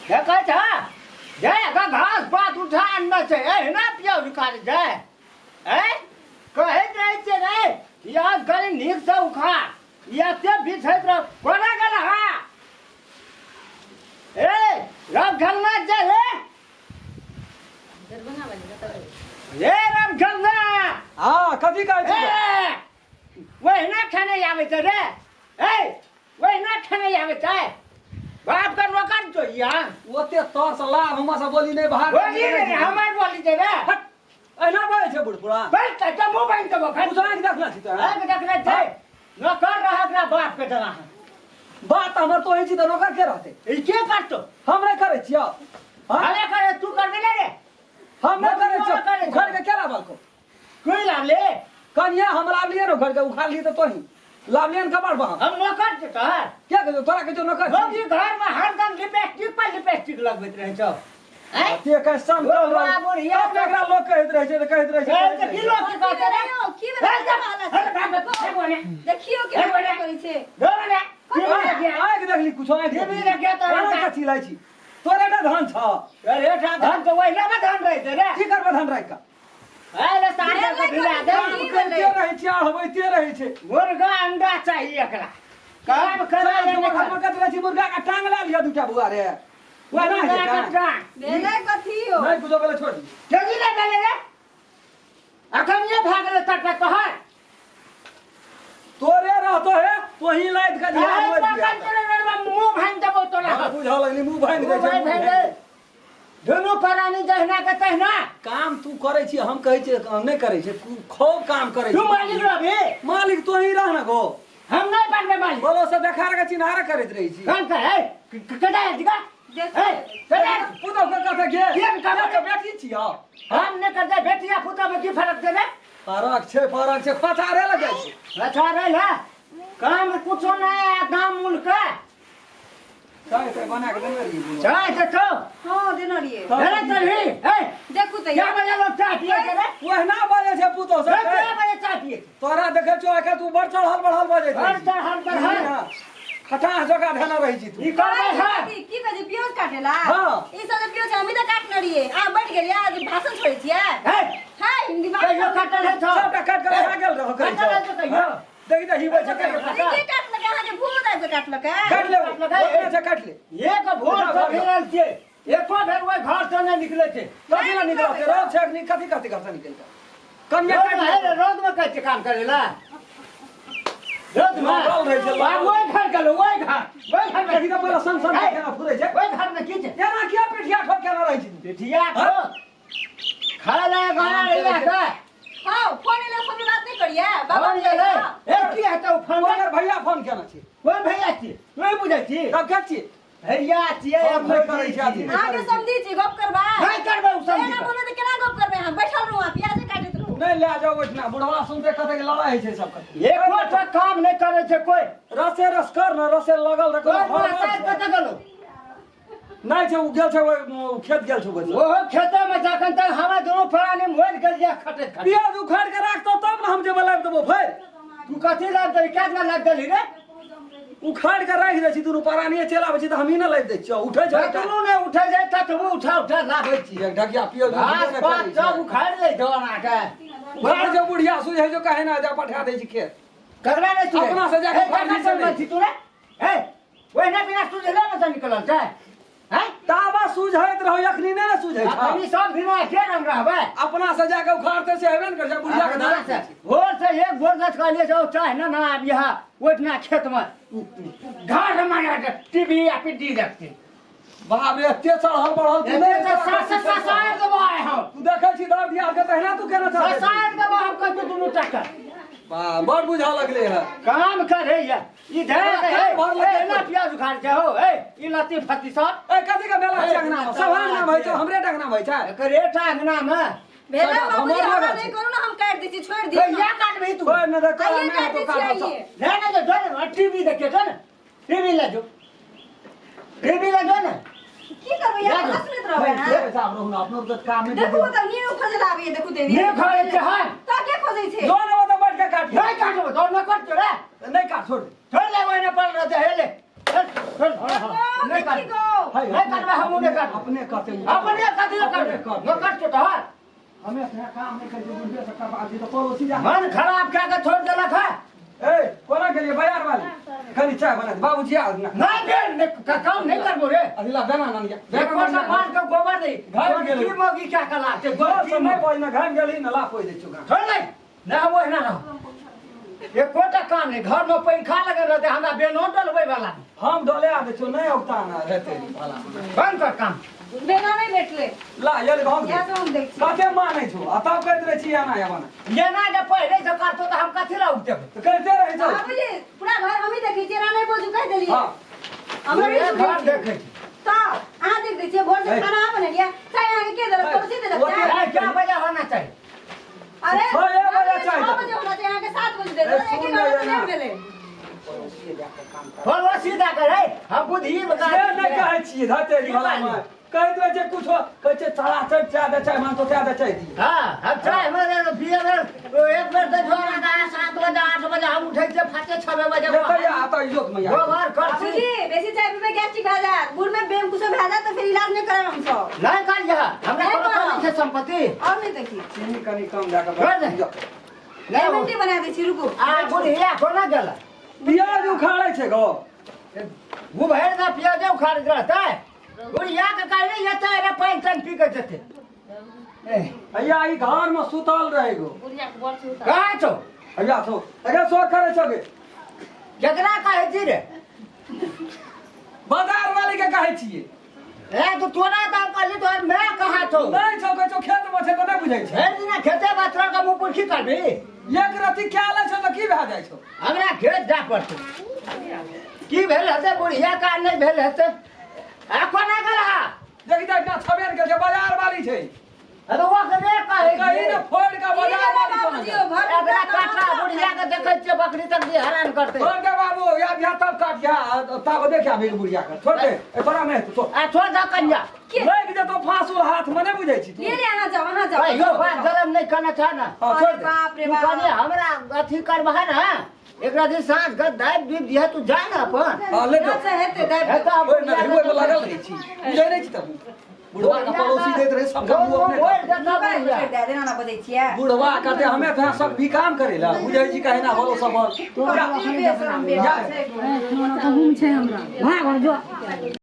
देखै छ जाय का घास पात उठा अनने छै एहिना पियाज उखाड़ जाय ऐ कहैत रहै छियै रे पियाज कनि नीकसँ उखाड़ ई एते बिछैत रह कोना गेल हा ए रब घलना जाय हे दरभंगा वाली कतऽ ए रब घलना हाँ कथी कहै छी ए ओहिना खेने आबै छै रे ए ओहिना खेने आबै छै बाप के नौकर तो यहाँ ओते तोर से लाभ हमरा से बोली नहीं बाहर बोली रे हमर बोली छै रे हट, एना बोलै छै बूढ़ पुरान बस त मुंह बंद कबो खा तू आँखि देखना छी तोरा आँखि देखने छै नौकर रह एकरा बाप के जना बात हमर तो छी तऽ नौकर के रहतै ई के करतो हम नहि करै छियौ हाँ? हमे करे तू करबे ने रे हम नहि करै हम करै छियौ छियौ। उखाड़ के के लाबलको कोई लाबले कनिया हम लाबलियै ने उखाड़ के उखाड़ ली तऽ तोही लाबलियै ने कबाड़ बहा हम नौकर छै तोहर के कहै छौ? तोरा कहै छौ नौकर छी? भौजी घर में हरदम लिपस्टिक पर लिपस्टिक लगबैत रहै छौ आँय? ते कहै सम ओ बा बुढ़िया तब एकरा लोक कहैत रहै छै तऽ कहैत रहै छै ए, कहैत तऽ की रहै छै। लोक की कहतै रे? यौ, की भेलै? ए, जा, अरे बाप रे, ए बोले, देखियौ ए केना बोले। करै छै दो बोले, की बोले आँखि किया? आँखि देखली कुछो आँखि की भी रखिया तोरा कोना का? कथी लै छी तोरे टा धान छ अरे ठाम धान तऽ ओहिना मे धान रहै छै रे। की करबै धान राखि कऽ ए, ले साँझ के भिड़ा दे। काम करिते रहै छी अढ़बैते रहै छै मुर्गा अंडा चाही एकरा काम करे साँझ के घर में कथी रहै छी मुर्गा के टांग ला लिअ दूटा बुआ रे वएह ना होइ छै टांग? भेलै कथी यौ नहि कुछो भेलै छोड़ दी केजी नहि भेलै रे अखन ये भए गेलै तटका तोहर तोरे रहतो हे तोही लादि के दिया काहे पकड़ तोरे रड़वा मुँह भांगि देबौ तोरा बुझऽ लगली मुँह भांगि दै छै मुँह मुँह भांगि भांगि दे दै। दुनू प्राणी जहिना के तहिना काम तू करै छी हम कहै छियै हम नहि करै छियै तू खूब काम करै तू छी मालिक रहबी मालिक तोही रह ने गो हम नहि बनबै मालिक बोलो से देखा के चिन्हार करैत रहै छी काम कर ए कटा दिगा ए कटा पुतहु के कथे गे केहन काम? के बेटी छियौ हम नहि करते बेटिया पुतहु में की फर्क छै रे फरक छै फरक छै खोचारे लए जाइ छै अच्छा रहल है काम कुछो नहीं है दाम मूल के चाय ताय बना के देने रहियै बुढ़वा। चाय तो तो हँ देने रहियै अरे चलही ए देखू तऽ क्या यौ बजे लोग चाय पिए के रे ओहिना बाजै छै पुतहु ए, सब क्या बजे चाय पिए के? तोरा देखै छौ आइ तू बड़ चढ़ल बढ़ल बाजै बड़ चढ़ल बढ़ल। हँ। खटाह जकाँ धेने रहै छी तू ई करबै है की की कहै छै प्याज काटेला हाँ। ई सब जे प्याज हमी तऽ काटने रहियै अहाँ बैठ गेलियै आज भाषण छोड़ै छियै ए है हिंदी कहियो काटल है छौ सबटा काटि कऽ लगा गेल रहौ कहै काटल है छौ कहियो हँ। देखी तऽ हिबै छै काटि अरे के काटलकै अहाँके भूत आबि कऽ काटलकै काटि ले काटलकै। ओकरे छै काटि ले एक भोर से भिड़ल छियै एको बेर ओहि घर से नहि निकलै छै कथी लए निकलतै रौद छै अखनी कथी कथी घर से निकलतै कनिया रौद काटि में ले रौद में कहै छै काम करै ला रौद में लागल रहै छै, बाबू ओहि घर गेलो ओहि घर ओहि घर में देखी तऽ पहिला सन सन हे, केना फुरै छै ओहि घर में की छै एना किया पिठिया ठोक केना रहै छी तू? पिठिया खो खाय ला गाना रहिया के हँ फोन एलै फोन में बात नहि करियै बाबा फोन गेलै ए की हेतौ फोन कोन भैया फोन केना छी कोन भैया छी तू बुझै छी तब के छी भैया छियै फोन नहि करै छै आदमी। अहाँके समझी छी गप करबै नहि करबै उ समझी एना बोलबै तऽ केना गप करबै अहाँ बैठल रहू अहाँ प्याजे काटैत रहू नहि लए जाओ ओहिठिना बुढ़वा सुनते कते लड़ाइ होइ छै सबके एको टा काम नहि करै छै कोइ रसे रस कर ने रसे लगल रख कोइ बुढ़ा कतऽ गेलो नहि छै ओ गेल छै ओहि खेत गेल छै ओहि ओहो खेतमे जखन तक हमरा दुनू प्राणी मरि गेल जे खटैत खटैत प्याज उखाड़ के राखतो तब ने हम जेबै लाबि देबो फेर तू कथी लाबि देली केतना लाबि देली रे उखाड़ के राखि दै छी दुनू परानिये चलि आबै छी तऽ हमही ने लाबि दै छियौ उठै छै दुनू नहि उठै छै ततबो उठा उठा लाबै छी एक ढकिया पियो घास पात सब उखाड़ि लै छौ अना के उखाड़ जो बुढ़िया सुझै जो कहे ना जा पठा दै छी खेत ककरा नहि सुझै अपना से जाके ए, उखाड़ ककरा ली से चलबै छी तू रे ए ओहिना बिना सुझले ने से निकलल छै हैं ताबा सुझैत रहो अखनी नहि ने सुझै छै अखनी सब दिना एके रंग रहबै अपना से जाके उखाड़ते से हेबे ने करै छै बुढ़िया के अपना से भोर से एक भोर से कहलिए से चाह ना ना आब यहाँ ओहिठिना खेत में घर मारा के टीवी आ पीडी देखते बाप रे एते चढ़ल बढ़ल तू नहि सास ससार देबो आइ हम तू देखै छी दर दियार के तहिना तू केना चढ़ै छी? ससार देबो हम कहै दुनू टक्कर बा बड़ बुझा लगले है काम करे ये ई धरे के हे भर लगे ए ना प्याज उखाड़ के हो ए ई लत्ती फत्ती सब ए कथी के मेला छै अंगना में सब अंगना में होइ छै हमरे अंगना में होइ छै एकर एकटा अंगना में भेलै सगा बाबूजी हमर हमरा लगल नहि छै। करू ने हम काटि दै छी छोड़ि दियौ कहिया काटबही तू कोइ नहि देखो आइए नहि काटि तो दै काटो छियै सब आइए नहीं नहीं जो ना टीवी देखे जो ना टीवी ले जो टीवी ले जो ना की करबै यार ले जो। कथा सुनैत रहबै अहाँ ले साहब रहू ना अपनो तो काम नहीं देखू तऽ नींद खोजै लए आबैए देखू तऽ नींद खोजै छै, हँ। तऽ के खोजै छै जो ना तो बैठ के काट नहीं काटबो तो न काट रे नहीं काट छोड़ छोड़ ले वही ना पड़ रहा है ले चल चल गो, नहीं देखी काट गो। है। नहीं करबै, हमहूँ नहि करबै। अपने करते। अपने कथी लए करबै? अपने करतै। नौकर छौ तोहर। हमे तऽ काम नहि करै छियै, बुढ़बे से करबा दी तऽ पड़ोसी जा। मन खराब कए के छोड़ि देलक है। ए, कोना गेलियै बाजार वाली? कनि चाय बना दे बाबूजी, आ ना। नहीं बे, नहीं, काम नहीं करबो रे। अभी ला देना ना लिया। एको सा मार के गोबर दे। घर गेलै। की मौगी क्या कला ते गोबर से नहि बजना, घाम गेली ना ला पोइ दै छौ घाम। छोड़ दे ना, हम ओहिना रहो। एकोटा काम नहीं, घर में पंखा लगल रहते, हमरा बेनो डलबै वाला नहीं। हम डोले आ दै छौ, नहि औता ना हेतै भला। बंद कर काम। बेना नहि भेटलै। ला यल हम इएह सब हम दै छी। कते मानै छौ आ तब कहैत रहै छी एना एना। जेना जे पहिले से करतो तऽ हम कथी लए उठेबै? तऽ कहिते रहै छौ। बाबूजी, पूरा घर हमही देखै छियै, एना नहि बाजू, कहि देलियै। हँ। हमरा नहि पूरे सुनै घर छियै। देखै छी। तऽ अहाँ देख दै छियै, भोर से ए। खाना अहाँ बनेलियै, चाय अहाँके के देलक? पड़ोसी देलक ओते- चाय? ए, क्या बजे होना चाही? अरे छए बजे चाय 6 बजे होना चाही, अहाँके 7 बजे देलक, ए, एक सुन एक घंटा ले तऽ ना। लेट भेलै। पड़ोसी दऽ के रे, हम बुद्धि बता। से नहि कहै छियै, धते भला में कहैत रहै छै कुछो, कहै छै चला चढ़ चाय दे, चाय मानतो चाय दे, चाय दी। हाँ, हम चाय में पिए बेर एक बेर तऽ झोरा के 7 बजे 8 बजे हम उठै छियै, फाटे 6 बजे। एतऽ आ तऽ इजोत मैया। गोबर करছি। बाबूजी, बेसी चाय पीबै गैस्ट्रिक भए जायत, बूढ़ में बेम कुछो भए जायत तऽ फेर इलाज नहि करायब हमसब। नहीं करियै, हमरा नहि कोनो करब। कमी छै संपत्ति? आओर नहि देखी। चीनी कनि कम दए कऽ। कर दे। नहीं। लेमन टी बना दै छी, रुकू। आ बुढ़िया कोना गेल? पियाज उखाड़ै छै गो। वो भरि ना पियाजे उखाड़ रहतै। बुढ़िया के कहले एतै रे, पानि तानि पी के जेतै। ए, हैया ई घर में सुतल रहै गो। बुढ़िया के बड़ सुता। कहाँ छौ? हैया छौ, अगे शोर करै छौ गे। केकरा कहै छी रे? बाजार वाली के कहै छियै। ए, तू तोरा तऽ कहली, तोहर माय कहाँ छौ? नहि छौ, कहै छौ खेत में छै, तऽ नहि बुझै छै। भरि दिना खेते बात तोरा के मुँह पुरखी करबी? एक रत्ती कए लै छौ तऽ की भए जाइ छौ? हमरा खेत जा पड़तै। की भेल हेतै बुढ़िया का? नहि भेल हेतै। आ कोना गेल हा? देखि देख ना, छबेर के छै, बाजार वाली छै। अरे ओकरे कहै कही छियै। ने फोड़ के ई बाजार लेबै वाली कोना बाबूजी, गेल? ओ घर एकरा काटा बुढ़िया के देखै छियै, बकरी तकरी हैरान करतै। छोड़ दे बाबू, या या तब काट या तब देख आबे बुढ़िया के, छोड़ दे। ए, तोरा नहि हेतौ, छोड़। आ छोड़ दऽ कनिया। के? लागि जेतौ फांसुल हाथ में, नहि बुझै छी तू? ले ले, अहाँ जाउ, अहाँ जाउ। कहियो बात गरम नहि करना छ ने। हाँ, छोड़ अरे दे। बाप रे तू बाप। कनि हमरा अथी करबह ने, एकरा दिन साँझ के दाबि बीब दिह, तू जा ने अपन। हाँ, ले जाओ। अच्छा हेतै, दाबि हेतौ। देब। ओहि में ओहि में लागल रहै छी, बुझै नहि छी तब बुढ़वा के पड़ोसी दैत रहै सबके मुँह अपने। बोल देता नुका बुढ़िया। के दए देना ना, बजै छियै। बुढ़वा कहते हमे तो यहाँ सब भी काम करे ला, बुझै छी कहे ना होलो सब। बेशरम बेटा छै। गहुम छै हमरा भाग जो।